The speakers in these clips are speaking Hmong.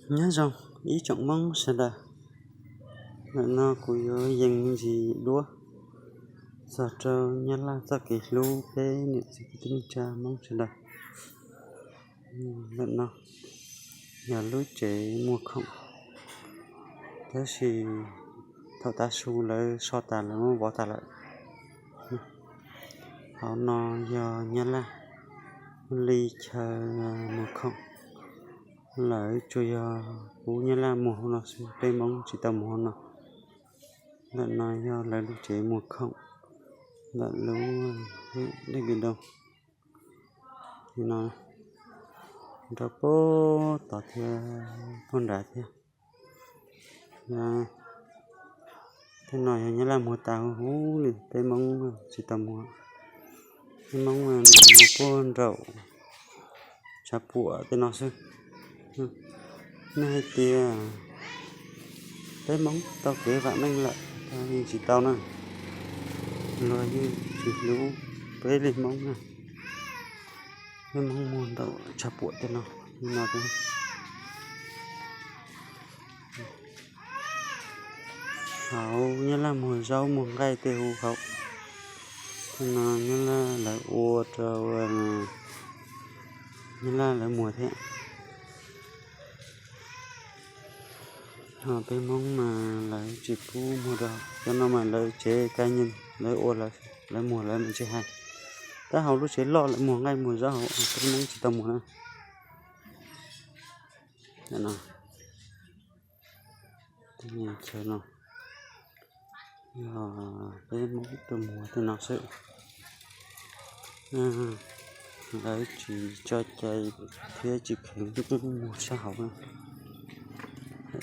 Nyob zoo ib tsoom Hmoob sawv daws, ntawm no kuv yuav yees ntsis duab txog rau Nyab Laj txoj kev hlub peb niam txiv kwv tij neej tsa Hmoob sawv daws. Ntawm no yog lub tsev muag khoom, tab sis thaum tav su lawv so tas lawv muab vov tas lawm. Hauv no yog Nyab Laj li chaw muag khoom, lawv tsuas yog pub Nyab Laj muag hauv no xwb, peb Hmoob tsis tau muag hauv no. Ntawm no yog lawv lub tsev muag khoom ntawm lub dej Npis Doo no, rau puag tod thiab puag nrad thiab. Tej no yog Nyab Laj muag tas huv huv li, peb Hmoob tsis tau muag. Peb Hmoob muag puag nraum Tshav Puam tej no xwb. Nej hais tias peb Hmoob tau kev vam meej lawm, yeej tsis tau na. Luag yeej tsis hlub peb li Hmoob na. Peb Hmoob muag nraum Tshav Puam tej no, no hauv Nyab Laj muag zaub muag nqaij tej huv hauv. Tej no Nyab Laj lawv ua rau Nyab Laj lawv muag thiab. Ho peb Hmoob mas lawv tsis pub muag rau, cov no mas lawv tsev kaj nyeej lawv ua lawv, lawv muag lawv mas tsis hais. Tab hauv lub tsev loj lawv muag nqaij muag zaub hauv, peb Hmoob tsis tau muag na. Chaw no yog peb Hmoob tuaj muag tej no xwb. Lawv tsis tso cai thiab tsis kheev muag sab hauv na.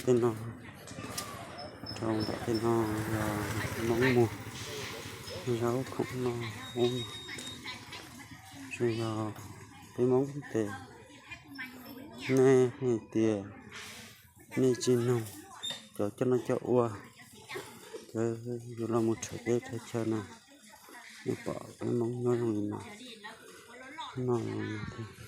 Tej no, rau nram tej no yog Hmoob muag zaub khoom noj ub, tsuas yog peb Hmoob tes. Nej hais tias nej tsis noog cov coj noj coj ua, cov yuav los mus rhawv teb rhawv chaw no, nej pom peb Hmoob nyob zoo li no, noj li no.